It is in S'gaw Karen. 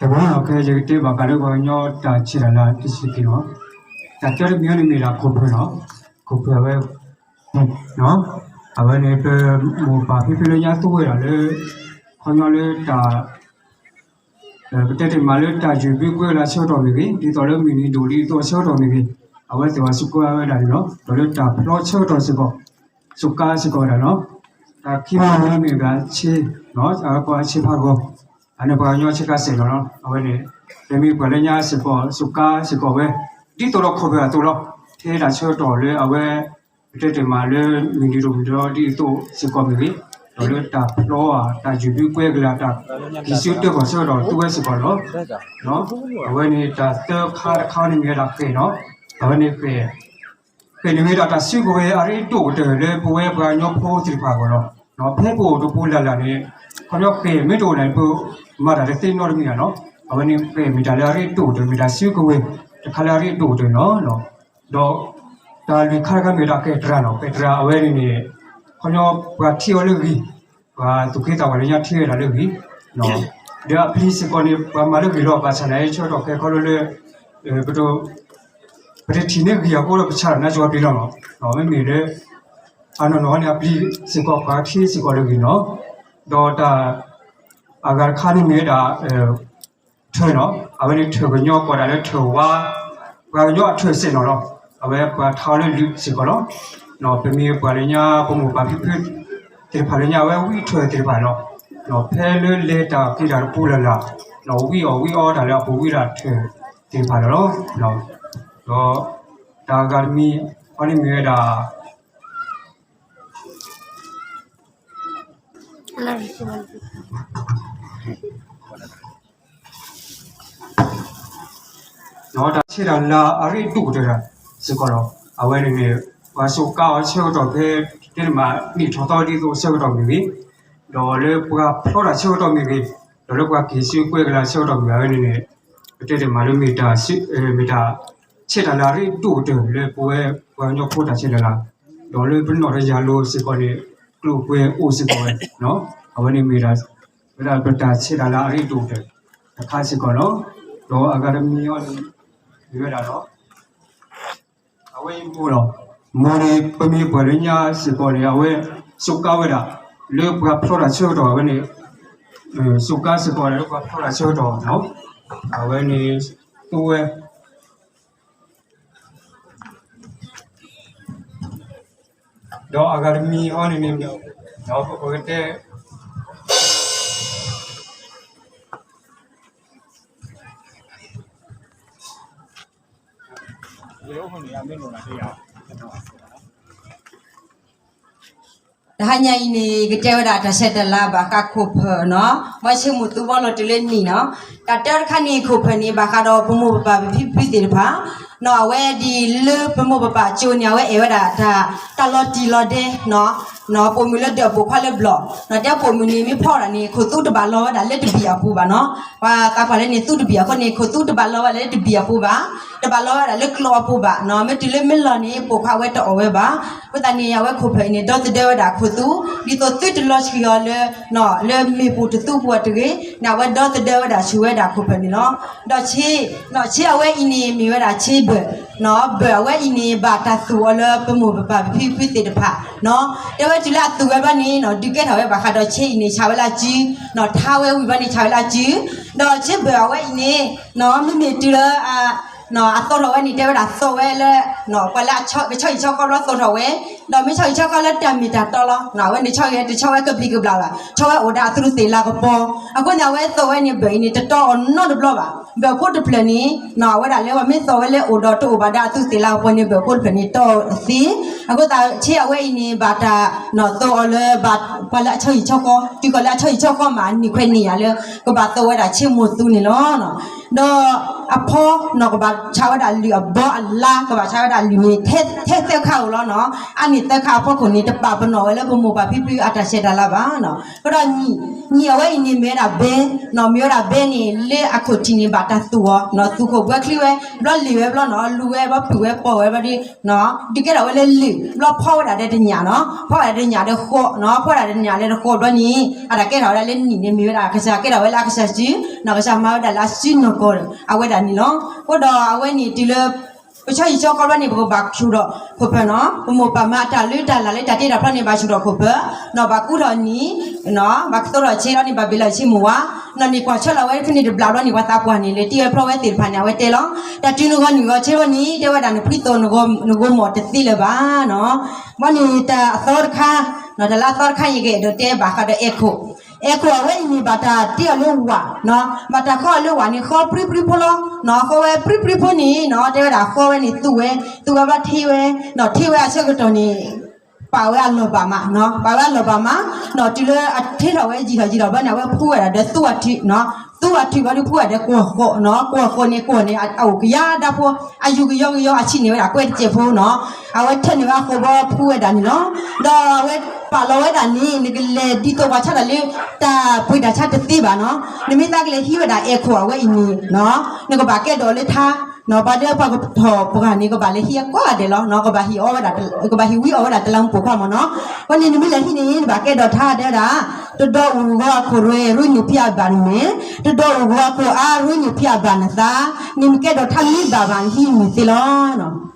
အဝဲခဲယကတဲဘၣ်ဃးလၢပှၤကညီတၢ်ဆဲးတၢ်လၤတဆံးက့ၤလီၤ. တၢ်တၢတမံၤန့ၣ်မ့ၢ်ဒၣ်ခိၣ်ဖၢၣ်လီၤ. ခိၣ်ဖၢၣ်အဝဲ အဝဲန့ၣ်ပမိၢ်ပၢ်ဖံဖုလၢညါသူဝဲဒၣ်လၢ ခီညီလၢတၢ် ပတဲတ့ၢ်မးလၢတၢ်ယုၢ်ဘုကွဲကလၤဆၢကတီၢ်မ့ၢ်ဂ့ၤ, ဒ်သိးလၢမုၢ်နံၤဒိၣ်ဒ်သိးဆၢကတီၢ်မ့ၢ်ဂ့ၤ, အဝဲသ့ၣ်ဝဲစူးကါဝဲဒၣ်န့ၣ်လီၤ. ဒီးလၢတၢ်ဖျီဆၢကတီၢ်စ့ၢ်ကီး စူးကါစ့ၢ်ကီးဝဲဒၣ်လီၤ. တၢ်ခံမံၤမ့ၢ်ဂ့ၤဆ့, အဝဲပှၤဆ့ဖးဂီၤ, အန့ၣ်ပှၤကညီဆ့ကၤစဲးလီၤလီၤ. အဝဲန့ၣ် ပမ့ၢ်ပှၤလၢညါစ့ၢ်ကီး စူးကါစ့ၢ်ကီးဝဲ ဒ်သိးဒီးခိၣ်ဖၢၣ်အသိးလီၤ. ထဲဒၣ်ဆၢကတီၢ်လၢအဝဲ ပတဲတ့ၢ်မးလၢ မုၢ်နံၤဒိၣ်မုၢ်နံၤဒီးဒ်သိးစ့ၢ်ကီးမ့ၢ်ဂ့ၤ, ဒီးလၢတၢ်ဖျီဧါ တၢ်ယုၢ်ဘုကွဲကလၤ တၢ်ကံၤစုတၢ်ကီၢ်ဆၢကတီၢ်သူဝဲစ့ၢ်ကီးလီၤ. အဝဲန့ၣ်တၢ်သၢခါတခါန့ၣ်မ့ၢ်ဝဲဒၣ်ဃဲၣ်လီၤ. အဝဲန့ၣ်ဃဲၣ် ဃဲၣ်န့ၣ်မ့ၢ်ဒၣ်တၢ်စုကဝဲၤအရ့ဒိၣ်ကတၢၢ်လၢပဝဲပှၤကညီဖိသ့ၣ်တဖၣ်အဂီၢ်လီၤ. ဖဲပအိၣ်တပူၤလၢ်လၢ်န့ၣ် ခီဖျိဃဲၣ်မ့ၢ်တအိၣ်န့ၣ် ပမၤတၢ်တသ့နီတမံၤဧါလီၤ. အဝဲန့ၣ်ဃဲၣ်မ့ၢ်တၢ်လၢအရ့ဒိၣ်ကတၢၢ် မ့ၢ်တၢ်စုကဝဲၤတခါလၢအရ့ဒိၣ်ကတၢၢ်လီၤ. ဒီးတၢ်လွံၢ်ခါတခါမ့ၢ်ဒၣ်ပဲတြီလီၤ. ပဲတြီအဝဲန့ၣ်န့ၣ် ခီဖျိပှၤထံၣ်အီၤလၢဂံၢ်, ပှၤသူၣ်က့သးပှၢ်လၢညါထံၣ်ဝဲဒၣ်လၢဂံၢ်, ဒီးအပျံၤစ့ၢ်ကီးန့ၣ် ပှၤမၤလၢဂံၢ်လီၤ. ဘၣ်ဆၣ်န့ၣ် ဆၢကတီၢ်ခဲခီဖျိလၢ ပတထံၣ်န့ၢ်ဂံၢ်အဃိဒီး ပဆါတၢ်နါကၠီပျံၤလီၤလီၤ. မ့မ့ၢ်လၢ အနီၢ်နီၢ်န့ၣ် အပျံၤစ့ၢ်ကီး ပှၤထံၣ်စ့ၢ်ကီးလၢဂံၢ်လီၤ. ဒီးတၢ်အဂၤတခါန့ၣ်မ့ၢ်ဝဲဒၣ် ထၢၣ်လီၤ. အဝဲန့ၣ်ထၢၣ်ကညီကိးဒၣ်လၢထၢၣ်ဝါ, ပှၤကညီအထၢၣ်စဲးနီၤလီၤ. အဝဲပှၤထါအီၤလၢလုးစ့ၢ်ကီးလီၤ. ပမ့ၢ်ပှၤလၢညါ ပမိၢ်ပၢ်ဖံဖုသ့ၣ်တဖၣ်လၢညါ အဝဲဝံထၢၣ်သ့ၣ်တဖၣ်လီၤ. ဖဲလၢလဲၤတၢ်က့ၤတၢ်တပူၤလၢ်လၢ် ဝံအီၣ်ဝံအီတၢ်လၢအပူၤဝံဒၣ်ထၢၣ်သ့ၣ်တဖၣ်လီၤ. ဒီးတၢ်ဂၤတမံၤအီၤန့ၣ်မ့ၢ်ဝဲဒၣ် ဒီးတၢ်ဆဲးတၢ်လၤအရ့ဒိၣ်ကတၢၢ်စ့ၢ်ကီးလီၤ. အဝဲန့ၣ်န့ၣ် ပှၤစူးကါအီၤဆၢကတီၢ်ဖဲ တဲတမးနံၣ်ထီၣ်သီဒ်သိးဆၢကတီၢ်မ့ၢ်ဂ့ၤ, ဒီးလၢပှၤဖျီတၢ်ဆၢကတီၢ်မ့ၢ်ဂ့ၤ, ဒီးလၢပှၤက့ၤစုကွဲကလၤဆၢကတီၢ်မ့ၢ်ဂ့ၤ အဝဲန့ၣ်န့ၣ် ပတဲတမးလၢမ့ၢ်တၢ် မ့ၢ်တၢ်ဆဲးတၢ်လၤအရ့ဒိၣ်ကတၢၢ်လၢပဝဲပှၤကညီဖိတၢ်ဆဲးတၢ်လၤ, ဒီးလၢပနီၢ်တယၤလိၤစ့ၢ်ကီးန့ၣ် ကျိၤကွဲအိၣ်စ့ၢ်ကီးဝဲ, အဝဲန့ၣ်မ့ၢ်ဒၣ် ဝဲဒၣ်ပတၢ်ဆဲးတၢ်လၤအရ့ဒိၣ်ကတၢၢ်တခါစ့ၢ်ကီးလီၤ. ဒီးအဂၤတမံၤအီၤန့ၣ် မ့ၢ်ဝဲဒၣ်ဒီး အဝဲအံၤမိၢ်လီၤ. မိၢ်န့ၣ် ပမ့ၢ်ပှၤလၢညါစ့ၢ်ကီးန့ၣ် အဝဲစူးကါဝဲဒၣ် လၢပှၤဖျီတၢ်ဆၢကတီၢ် အဝဲန့ၣ် စူးကါစ့ၢ်ကီးလၢပှၤဖျီတၢ်ဆၢကတီၢ်လီၤ. အဝဲန့ၣ် သူဝဲ ဒီးအဂၤတမံၤအီၤန့ၣ်န့ၣ် ပကတဲ တဟါညါအံၤန့ၣ် ကတဲဝဲဒၣ်တၢ်ဆဲးတၢ်လၤဘၣ်ဃးခိၣ်ဖၢၣ်နီၤ, ဘၣ်ဆၢမုၢ်သူဘီလီၤတုၤလၢနံၣ်နီၤ. တၢ်တၢတခါန့ၣ် ခိၣ်ဖၢၣ်န့ၣ် ဘၣ်ဃးဒီးပမိၢ်ပပၢ်ပဖံပဖုသ့ၣ်တဖၣ်နီၤ, အဝဲဒ်လၢပမိၢ်ပပၢ်အကၠိန့ၣ် အဝဲအဲၣ်ဝဲဒၣ်တၢ် တၢ်လီၤတံၢ်လီၤဒဲနီၤ, ပိာ်မုၣ်လၢဒၢးပိာ်ခွါလၢဘျီၣ်နီၤ, တဲပိာ်မုၣ်န့ၣ် မ့ၢ်ဖီဒၣ်န့ၣ် ခိၣ်သူတဘၣ်လီၤဝဲဒၣ်လၢတဘံၣ်အပူၤဘၣ်နီၤ. ပှၤသးပှၢ်လၢန့ၣ် သူတဘံၣ်အဃိန့ၣ် ခိၣ်သူတဘၣ်လီၤဝဲဒၣ်လၢတဘံၣ်အပူၤဘၣ်, တဘၣ်လီၤဝဲဒၣ်လၢကျိအပူၤဘၣ်နီၤ, မ့ၢ်တုၤလၢမ့ၢ်လီၤန့ၣ် ပိာ်ခွါဝဲတအီၣ်ဝဲဘၣ်. အဃိသတးန့ၣ် အဝဲခိၣ်ဖၢၣ်အံၤန့ၣ် ဒီသဒၢဝဲဒၣ်ခိၣ်သူ, ဒ်သိးသုတလီၤဆှံအီၤလၢ လၢမ့ၣ်ပူၤတသူပူၤအတဂ့ၤန့ၣ် အဝဲဒီသဒၢဝဲဒၣ်ဆူၣ်ဝဲဒၣ်ခိၣ်ဖၢၣ်န့ၣ်လီၤ. ဒီးဆ့, ဆ့အဝဲအံၤန့ၣ် မ့ၢ်ဝဲဒၣ်ဆ့ဘၢၣ်နီၤ, ဘၢၣ်အဝဲအံၤန့ၣ် ဘၣ်တၢ်သူၣ်အီၤလၢပမိၢ်ပပၢ်ပဖံပဖုသ့ၣ်တဖၣ်နီၤ, တဲဝဲတုၤလၢအသူၣ်ဝဲဘျီန့ၣ်နီၤ ဒုးကဲထီၣ်ဝဲဘၣ်ဃးဒီးဆ့အံၤန့ၣ် ဆါဝဲလၢအစုနီၤ, ထါဝဲဝံၤဘျီန့ၣ် ဆါဝဲလၢအစု, ဒီးဆ့ဘၢၣ်အဝဲအံၤန့ၣ်နီၤ မ့မ့ၢ်တုၤလၢ အသီထီၣ်ဝဲန့ၣ် တဲဝဲဒၣ်သီဝဲလၢ ပှၤလၢကဆီဟံၣ်ဆီဃီဘျီသီထီၣ်ဝဲ, ဒီးမ့ၢ်ဆီဟံၣ်ဆီဃီလၢတၢ်မ့ၢ်တၢ်တီလီၤ. အဝဲန့ၣ်ဆီဟံၣ်တဆီဝဲကဘျံးကဘျၣ်ဘၣ်, ဆီဝဲအိၣ်ဒီးအသူးသ့ၣ်လၤကပီၤ, အဃိန့ၣ် အဝဲသီဝဲန့ၣ် ဘၢၣ်အံၤန့ၣ် တတီအီၤနီတဘျီဘၣ်. ဘၢၣ်ဖိတဖျၢၣ်န့ၣ်နီၤ အဝဲဒၣ်လၢပှၤမ့ၢ်သီဝဲလၢအိၣ်ဒီးတအိၣ်ဘၣ်ဒီးအသူးသ့ၣ်လၤကပီၤန့ၣ် ဘၢၣ်ဖိတဖျၢၣ်န့ၣ်တီအီၤသ့, အဃိသတးဆ့အဝဲအံၤန့ၣ် ဘၣ်တၢ်နီၤသီအီၤလၢ ပှၤလၢအဆီဟံၣ်ဆီဃီ, တုၤဃီၤလၢအဆီဟံၣ်ဆီဃီမး အနံၣ်ခွဲးနံၣ်ယၤလၢ ကဘၣ်သီဝဲဒၣ်ဆ့မိၢ်သူန့ၣ်လီၤ. ဒီးအဖီနီၤ ကဘၣ်ဆါဝဲဒၣ်လုၢ်အဘီအလါ ကဘၣ်ဆါဝဲဒၣ်လုၢ်န့ၣ် ထဲသၢခါဧိၤလီၤနီၤ. သၢခါအဖီခိၣ်န့ၣ် တပာ်ပနီၣ်ဝဲလၢပမိၢ်ပၢ်ဖံဖုအတၢ်ဆဲးတၢ်လၤဘၣ်နီၤ. အဃိဒီး နံၣ်အဝဲအံၤန့ၣ်မ့ၢ်ဝဲဒၣ်ဘဲနီၤ, မ့ၢ်ဝဲဒၣ်ဘဲန့ၣ် လၢအခိၣ်ထံးန့ၣ် ဘၣ်တၢ်သူၣ်အီၤနီၤ, သူၣ်ခိၣ်ဘှဲချံဝဲ, ဘျီလံာ်ဝဲဘျီနီၤ, လူၤဝဲဘျီ ပုၢ်ဝဲပိာ်ဝဲဘျီဒီး ဒုးကဲထီၣ်ဝဲလၢလံာ်, ဘျီဖီဝဲဒၣ်ဒီးတညၣ်နီၤ, ဖီဝဲဒၣ်တညၣ်ဒီးဃီနီၤ, ဖီဝဲဒၣ်တညၣ်လၢတဃီဘျီန့ၣ် အတၢ်ကဲထီၣ်ဝဲဒၣ်လၢနံၣ်န့ၣ် မ့ၢ်ဝဲဒၣ်အကစၢ်ကဲထီၣ်ဝဲလၢအကစၢ်စုနီၤ, ကစၢ်မၤဝဲဒၣ်လၢအစုနီၢ်ကီၢ်အဝဲဒၣ်န့ၣ်လီၤ. အဃိဒီးအဝဲန့ၣ်တုၤလၢ ပဆၢဟံၣ်ဆၢဃီဘျီန့ၣ် ပကဘၣ်ဆူၣ်ထီၣ်ခိၣ်ဖၢၣ်နီၤ, ပမိၢ်ပၢ်မၤအတၢ်လၢတၢ်လၢ်လၢတၢ်တ့တၢ်ဖျီန့ၣ် ဘၣ်ဆူၣ်ထီၣ်ခိၣ်ဖၢၣ်နီၤ, ဘၣ်ကူထီၣ်နံၣ် ဘၣ်ကသိထီၣ်ဆဲးလီၤန့ၣ် ဘၣ်ဘ့ၣ်လီၤဆ့မိၢ်ဝါနီၤ, န့ၣ်ကွၢ်ဆၢလီၤဝဲဖဲန့ၣ်တဘျီဘျီန့ၣ် ပှၤသးပှၢ်န့ၣ် လဲၤတ့ဝဲဖျီဝဲသ့ၣ်တဖၣ်န့ၣ် အဝဲတဲလီၤ. တၢ်တုၤနဂီၢ်နံၣ်ဂီၤဆဲးလီၤန့ၣ် တဲဝဲဒၣ်နဖှံသိးနဂိၢ်မီၢ်တသ့လၢၤဘၣ်နီၤ. ဘၣ်န့ၣ်တၢ်အသီတခါ, တၢ်လၢအသီတခါ ယကအဲၣ်ဒိးတဲဘၣ်ဃးဒီးအဲခိၣ်, အဲခိၣ်အဝဲအံၤန့ၣ် ဘၣ်တၢ်တ့အီၤလၢဝၣ်, ဘၣ်တၢ်ဃီအီၤလၢဝၣ်န့ၣ် ဃီပြံပြံဖိလီၤ, ဃီဝဲပြံပြံဖိန့ၣ်နီၤ, တဲဝဲဒၣ်ဃီဝဲန့ၣ်သူဝဲ, သူဝဲဘျီထံဝဲ, ထံဝဲအဆၢကတီၢ်န့ၣ် ပာ်ဝဲအလီၢ်ဘၣ်မး, ပာ်ဝဲအလီၢ်ဘၣ်မး, တုၤလၢအထ့ထီၣ်ဝဲယံာ်ထီၣ်ယံာ်ထီၣ်ဘျီန့ၣ် အဝဲဖှူဝဲဒၣ်ဒီးသူအထံး, သူအထံးဘျီဒီးဖှူဝဲဒၣ်ဒီးကွီၢ်ဃီ, ကွီၢ်ဃီန့ၣ် ကွီၢ်န့ၣ် အအိၣ်ကယၤဒၣ်ဖိ, အယူၤကယီကယီ အဆံးန့ၢ်ဝဲဒၣ်ကွဲတစဲးဖိနီၤ, အဝဲထၢန့ၢ်ဝဲအဃိဘျီဖှူဝဲဒၣ်န့ၣ်လီၤ. ဒီးအဝဲပာ်လီၤဝဲဒၣ်န့ၣ် နကလဲၤဒ်သိးပှၤဆါတၢ်လၢ တၢ်ပှ့ၤတၢ်ဆါတသ့ဘၣ်နီၤ, နမ့ၢ်သးကလဲၤဟံးဝဲဒၣ်အဲခိၣ်အဝဲအံၤန့ၣ် နကဘၣ်ကဲဒိးလၢထါ, ပှၤဒီးပှၤကထီၣ်ပှၤန့ၣ် ကဘၣ်လဲၤဟံးအကိးဂၤဒဲးလီၤ, ကဘၣ်ဟံးအီဝဲဒၣ်, ကဘၣ်ဟံးဝံအီဝဲဒၣ်တလးမူပိာ်ခွါမ့ၢ်နီၤ, အဃိန့ၣ် နမ့ၢ်လဲၤဟံးန့ၣ် နဘၣ်ကဲဒိးထါတဲဝဲဒၣ်, တဒီးအိၣ်ဂီၤအခိၣ်ရဲ ရ့နုာ်ဖံးအဘၣ်နမဲာ်, တဒီးအိၣ်ဂီၤအခိၣ်အါ ရ့နုာ်ဖံးအဘၣ်နသး, နမ့ၢ်ကဲဒိးထါမ့ၢ်ဘၣ်ဘၣ် နဟံးမ့ၢ်သ့လီၤနီၤ.